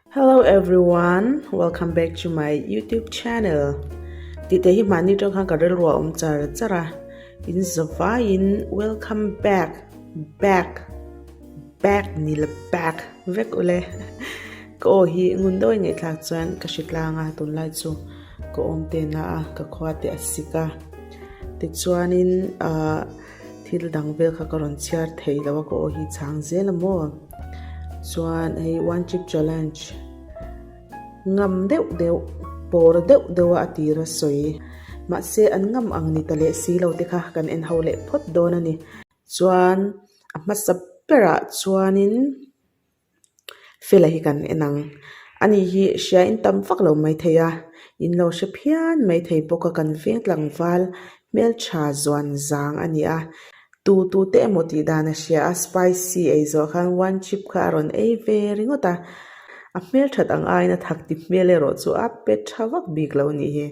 Hello everyone, welcome back to my YouTube channel. Tih te hi hmahni tang khan ka rilru a awm char char a, in zavaiin welcome back, back, back ni la back vek ule. Ka aw hi ngun deuh a ngaihthlak chuan ka hre tlang a, tunlai chu ka awm te na a, ka khua te a sik a. Tichuanin ahh Thil dang vel kha ka rawn chhiar thei lo a ka aw hi chhang zel a maw? Chuan hei one chip challenge ngam deuh deuh pawr deuh deuh a a tir a sawi. Mahse an ngam ang ni ta leh si lo te kha kan en ho leh phawt dawn a ni. Chuan a hmasa berah chuanin. Fela hi kan en ang. Ani hi hria in tam vak lo maithei a, in lo hre phian maithei bawk a kan veng tlangval hmeltha zuan zang a ni a. Tu tu te emaw tih dan a hria a, spicy ei zawh khan one chip kha a rawn ei ve ringawt a. A hmelthat ang aiin a thak ti hmel erawh chu a pe tha vak bik lo a nih hi.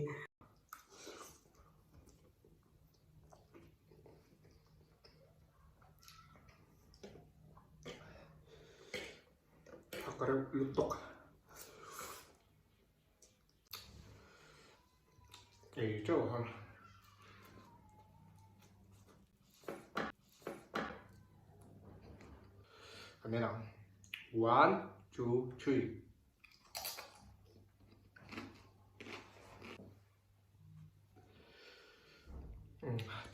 A ka reuh lutuk ei teuh a ka men ang one two three.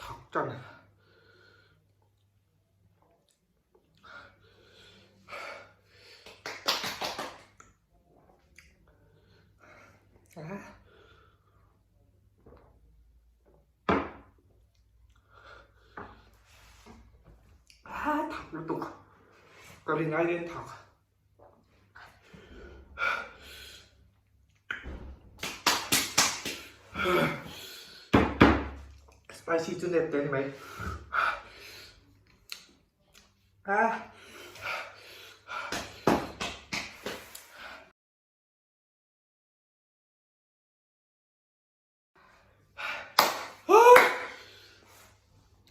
Thak tan thak lutuk ka rin aiin thak. Spicy chu nep te ni mai. Ah.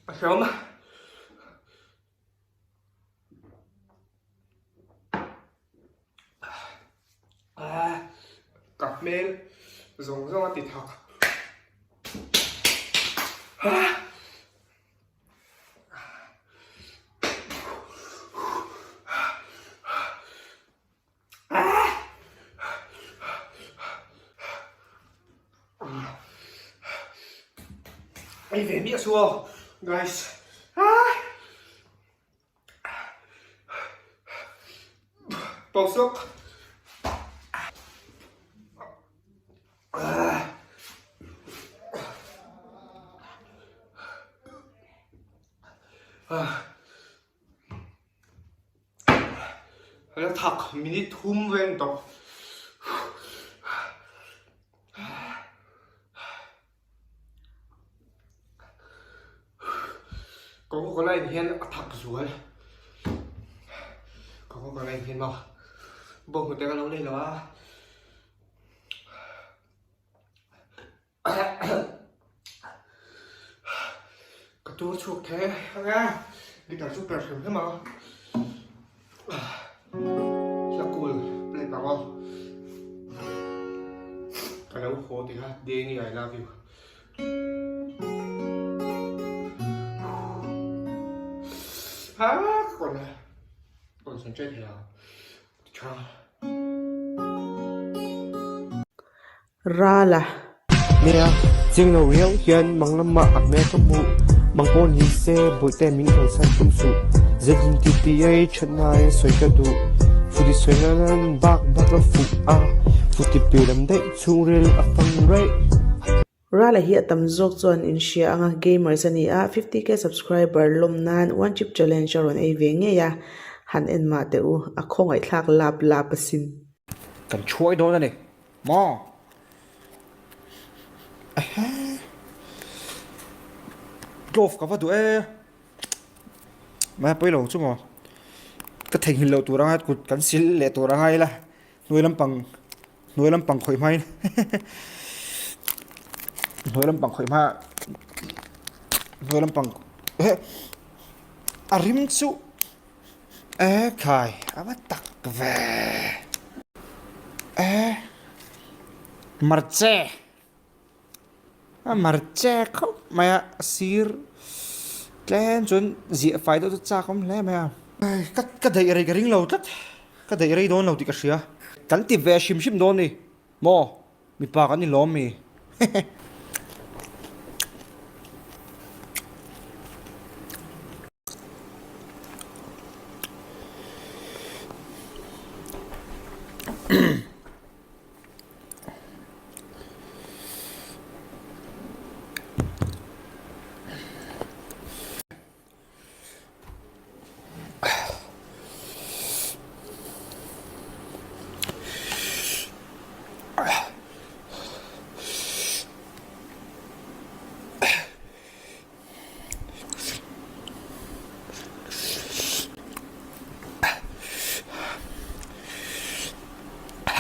A hreawm a. Ka hmel zawng zawng a ti thak. Ei ve miah su aw guys. Pawsawk. La thak minute thum veng tawh. Coca-Cola in hian a thak zual. Coca-Cola in hian maw bawnghnute ka lo nei lo a. Ka tur chhuak thei ang a, guitar chu per hrim hrim ang a, hla cool play pah aw, ka lo haw tih kha Dengi I love you. Ha ka concentrate thei ang tha. Ral a. Nia, chiang lo riau hian mang lamah a hmel ka hmuh. Mang pawh ni se, bawihte min kalsan tum suh. Zedin ti ti ai thatna in sawi ka duh. Futi sawi nan bak bak a fuh a, futi piah lam daih chhungril a fang raih. Rala hi a tam zawk chuan in hria anga gamers a ni a, 50k subscriber lawm nan one chip challenge a rawn ei ve ngei a, han en mah teh u, a khawngaihthlak lap lap asin. Kan chhuai dawn a ni maw? Ehe. Glove ka va duh e. Mai pawi lo chu maw? Ka theihnghilh loh tur anga kut kan sil leh tur anga ila hnuai lampang hnuai lampang khawih hmain hnuai lampang khawih hma hnuai lampang ehe a rim chu. E khai, a va tak ve. Eh Marche a marche khawp mai a sir tlem chuan ziah fai deuh chu chak awm hle mai a ka ka daih rei ka ring lo tlat ka daih rei dawn lo tih ka hria kan ti ve hrim hrim dawn a ni maw mipa kan ni lawm mi hehe.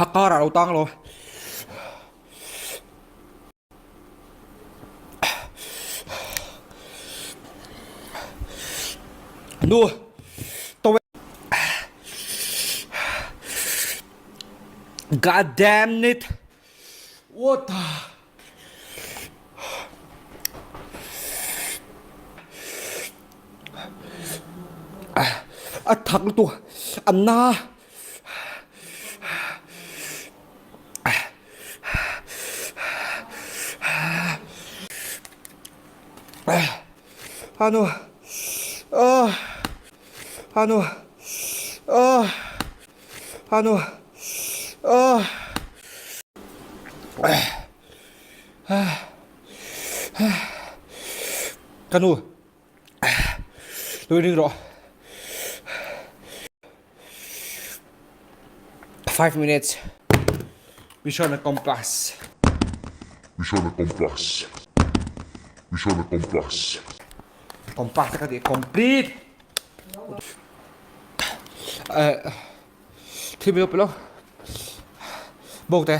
A car ah lo tang lo. Nu to God damn it. What the A thak lutuk a na. Ano ano ano Ka nu Lui ring rawh 5 minutes Mission accomplished Mission accomplished Mission accomplished Compass ka ti complete Thil min lo pe lo Bawk te.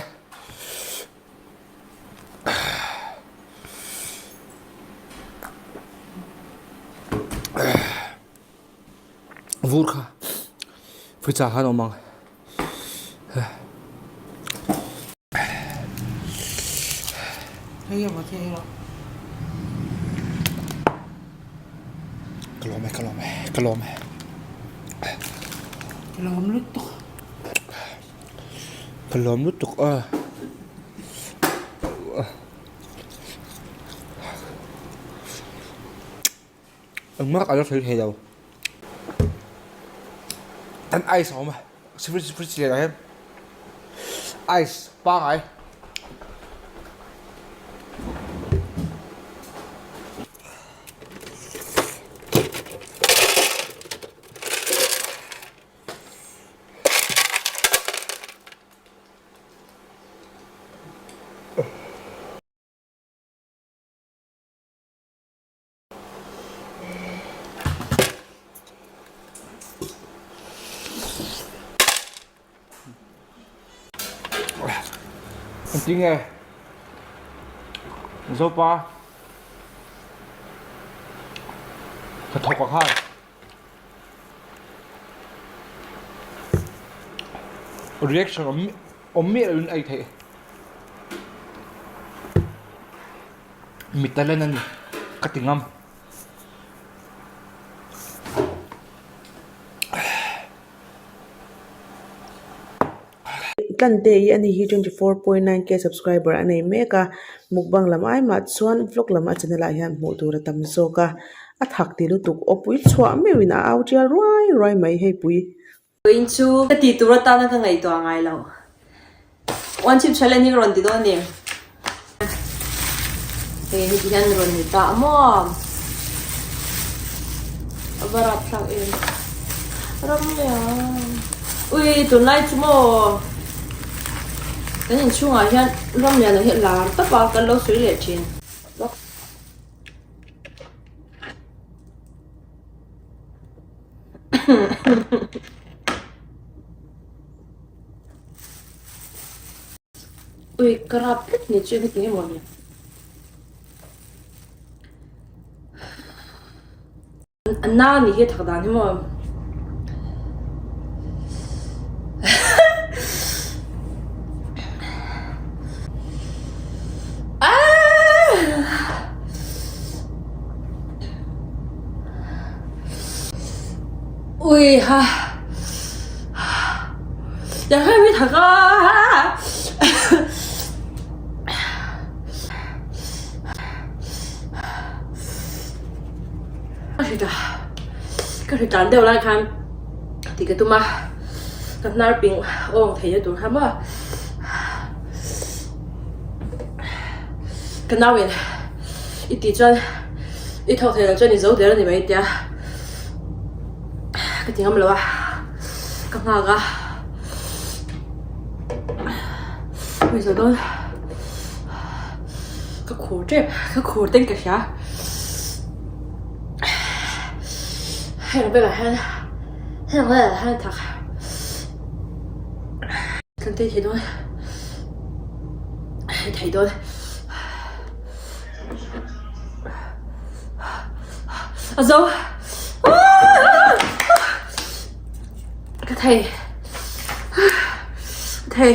Vur kha fridge ah khan a awm ang. Ka lawm e, ka lawm e, ka lawm e. Ka lawm lutuk. Ka lawm lutuk a. Engmah ka la sawi thei lo. Kan ice a awm a, fridge fridge lian ah hian ice pangai. Engtin nge Zopa hnathawk ah khan reaction awm awm miah loin a ei theih. Mi talent a ni ka ti ngam. Tlante hi ani hi 24.9k subscriber a nei mek a, mukbang lam ai mah chuan vlog lam a channel ah hian hmuh tur a tam zawk a, a thak ti lutuk aw pui chhuah meuhin a au tial ruai ruai mai hei pui. Vawiin chu ka tih tur atana ka ngaihtuah ngai lo. One chip challenge hi ka rawn ti dawn a ni. Hei heti hian rawn ni ta maw? A va rapthlak em. Ram lian. Ui tunlai chu maw? Kan inchhungah hian ram lian hi a lar tawp a, kan lo sawi leh thin. Ui ka rap tlat ni chu heti emaw ni. A na ni hi thak dan hi maw. Ui ha. Yang hai mi thak a. Ka hri ta. Ka hri tlan deuh lai khan ti ka tum a. Ka hnar ping awng thei na tur kha maw. Ka nau in i tih chuan i thawk thei lo chuan i zo der a ni mai tia ka ti ngam lo a ka nghak a hei zo dawn ka khur tep ka khur teng ka hria heng velah hian heng velah hian thak kan tei thei dawn. Thei dawn. A zo. Ka thei. Ka thei.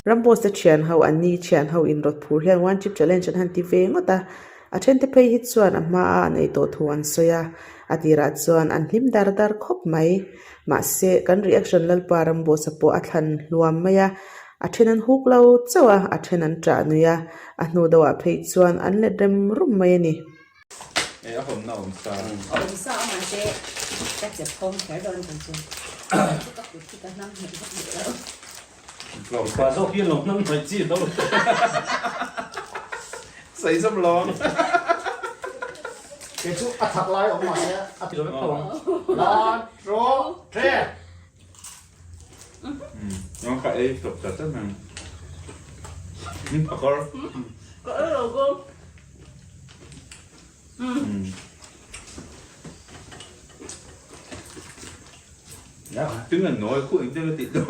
Ramboss te thian ho an ni thian ho in rawt phur hian one chip challenge an han ti ve ngawt a. A then te phei hi chuan a hma a an ei tawh thu an sawi a. A tirah chuan an hlim dar dar khawp mai. Mahse, kan reaction Lalpa Ramboss-a pawh a thlan hluam mai a, a then an huk lo chauh a, a then an ṭah nui a, a hnu deuhah phei chuan an let rem rum mai a ni. E, a hawmna awm sa. Awm sa a mahse ka chep khawm kher dawn kei chu. Chu ka kut hi ka hnam hnaih vak duh lo. Pa zawk hi lo hnam hnaih chi lo. Sawi zawm lo ang. Kei chu a thak lai awm mahse a ti lo vek tho ang. One, two, three. Nang ka ei tawp ta ta nang. Pakar. Ka ei lo go. Tiếng là nói của anh tên là tịt đó.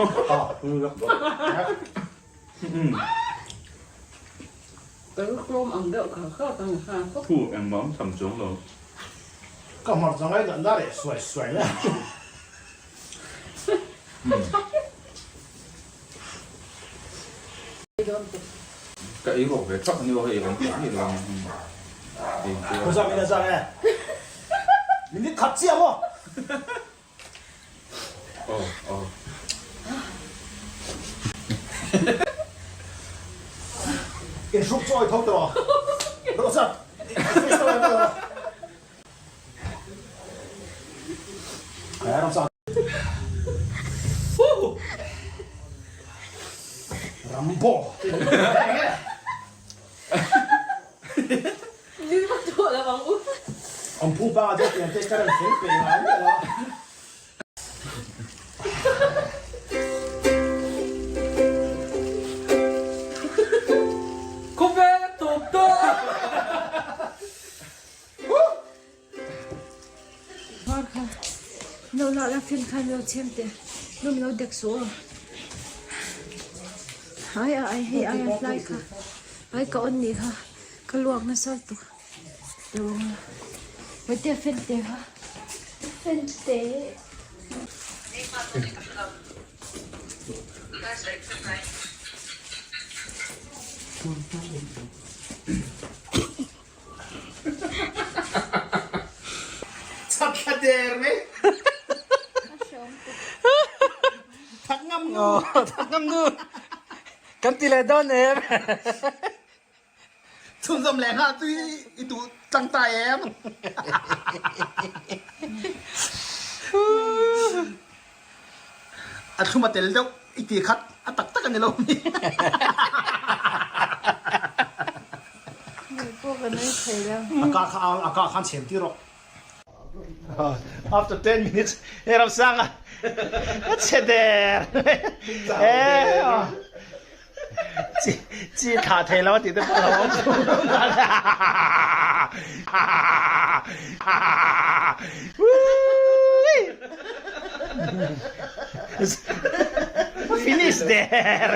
Thu em mắm thầm xuống rồi. Ka hmar changai dan dar eh suai suai la. Ka ei rawh ve thak a ni aw hei rawn tih ni lo ang. Khaw min a zang e. Minute khat chiah maw? Aw aw. In hruk chu awi tho tawh a. Rawh zat. Face tawh em tawh. Rambo. An phu pa chu tiang te ka rawn fel pe ngai miah lo a. Khawvel tawp tawh. Var kha no lah la fan khan lo chhem teh lum lo dek suh aw ai a ai hei ai a hlai kha ai ka on nih kha ka luak nasa lutuk Hawite fan te kha fan te. Chak thla der mai. Thak ngam nu. Thak ngam nu. Kan ti leh dawn em. Chhunzawm leh nghal chu i duh tang ta em. A thlum a tel deuh i ti khat a tak tak a ni lo mi. A ka kha a ka khan chhem tir rawh. After 10 minutes he ram sang a chhe der chi chi thlah thei lo a tih te pawh a lo awm chhung Finish der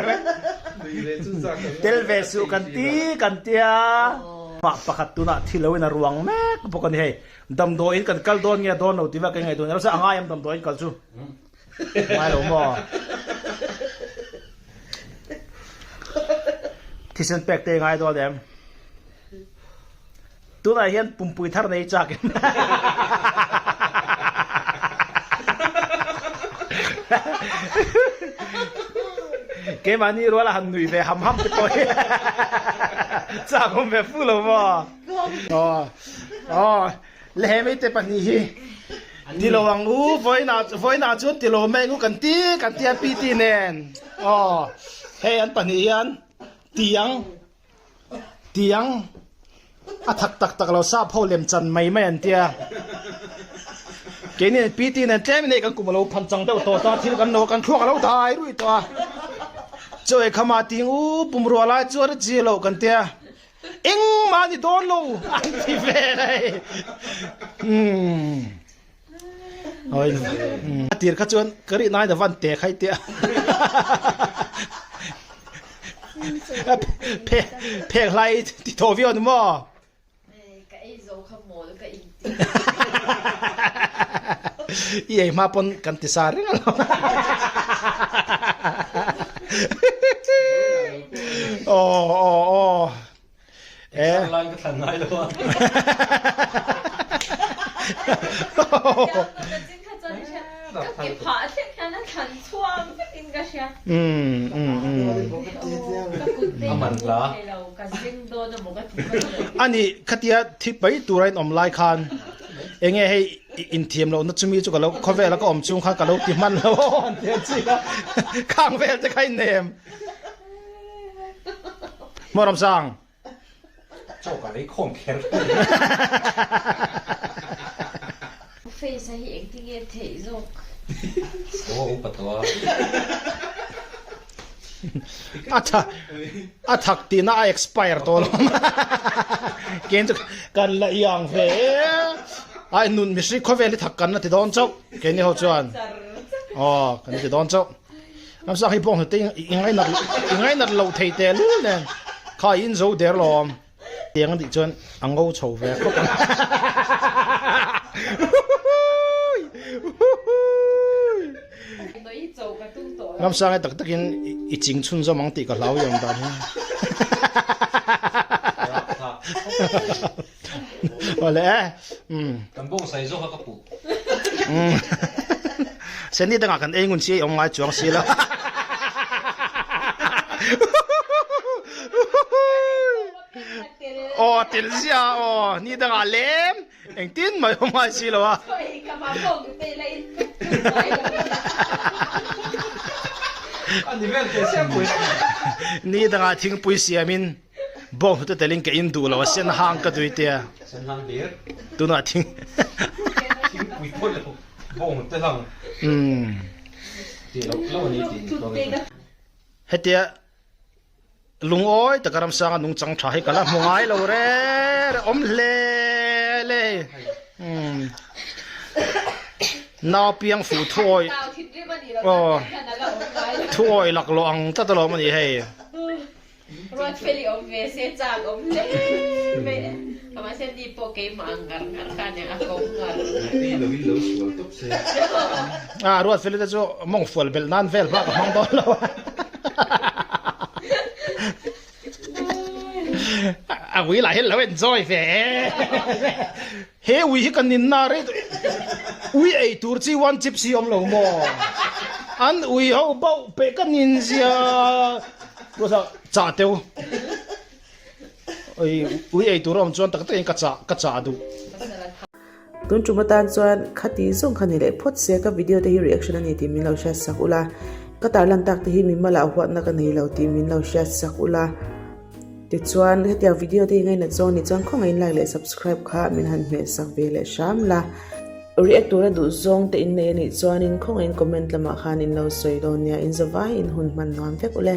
Tel ve suh kan ti kan tia Mah pakhat tunah thi loin a ruang mek bawk a ni hei. Damdawiin kan kal dawn nge dawn lo tih vek ka ngaihtuah nia. A ngai em damdawiin kal chu? Ngai lo maw? Thisen pek te i ngai dawn em? Tunah hian pumpui thar nei chak em? Keimahni ruala han nui ve ham ham te pawh hi chak awm ve fu lo maw? Aw aw lehemi te pahnih hi ti lo ang u vawiinah vawiinah chuan ti lo mai ang u kan ti kan tia PT nen aw hei an pahnih hian tiang Tiang a thak tak tak lo sap ho lem chan mai mai an tia. Keini PT nen tlem in hei kan kum a lo phan chang deuh tawh ta thil kan lo kan thluak a lo dai rui tawh a. Chaw ei khama ting u pumrua lai chuan a chi loh kan tia. Engmah ni dawn lo an ti vel a hei. Umm. A tir kha chuan ka rih nai davan te khai tia. Phek hlai ti thaw viau ni maw? Ka ei zo kha mawl ka in ti. I ei hma pawn kan ti sa reng alawm. Aw aw aw. Exam lai ka thlan ngai lo a. Ani khatia thi pai tura in awm lai khan enge hei inthiam lohna chumi chu ka lo khawvel a ka awm chung khan ka lo ti hman lo an ti a chi kha khang vel te kha in nem. Maw Ramsang? Chaw ka lei khawm kher. Face a hi engtin nge theih zawk? Aw upa tawh a. A tha a thak tihna a expire tawh lo. Kein chu kan la iang ve e. Ai nun mihring khawvel hi thak kan la ti dawn chauh keini ho chuan. Aw kan ti dawn chauh. Ramsa hi bawng hnute i ngainat i ngainat lo thei teh lul nen kha in zo der lawm tiang a nih chuan a ngo chho ve khawp ang. Ramsa nge tak takin i ching chhun zawm ang tih ka hlau i awm dan hi. Awle e. Kan bawng sai zawk a ka puh. Seni dangah kan ei ngun chi ei awm ngai chuang si lo. Aw tel zia aw ni dangah lem engtin mai awm ngai si lo a. Ni dangah thingpui siamin Bawng hnute telin ka in duh lo a sen hang ka dui tia. Sen hang hlir. Tunah thing. Thingpui pawh lo bawng hnute hlang. Umm. Ti lo lo ani ti ni chuang in. Hetia lungawi taka ramsanga nungchang tha hi ka la hmu ngai lo re re awm hle hle hei. Umm. Nau piang fuh thuawi. Aw. Thuawi laklawh ang tlat alawm ani hei. Ruatfeli awm ve se chak awm hle mai a mahse ni pawh keimah ang ngar ngar kha nia a ko ngar. Ti lo in lo sual tawp se. Ah Ruatfeli te chu mawng fual belh nan vel bak a hmang dawn lo a. A ui lah hian lo enjoy ve e. He ui hi ka ninna rei tawh ui ei tur chi one chips hi awm lo maw? An ui ho bauh peh ka nin zia chah teu ui ui ei tur a awm chuan tak takin ka chah ka chah duh. Tun tum atan chuan khati zawng kha ni leh phawt se ka video te hi reaction a ni tih min lo hriat sak ula ka tarlan tak te hi mimal ah huatna ka nei lo tih min lo hriat sak ula. Tichuan, hetiang video te hi ngainat zawng anih chuan khawngaihin like leh subscribe kha min han hmeh sak ve leh hram la. React tura duh zawng te in nei anih chuanin khawngaihin comment lamah khan in lo sawi dawn nia, in zavaiin hun hman nuam vek ule.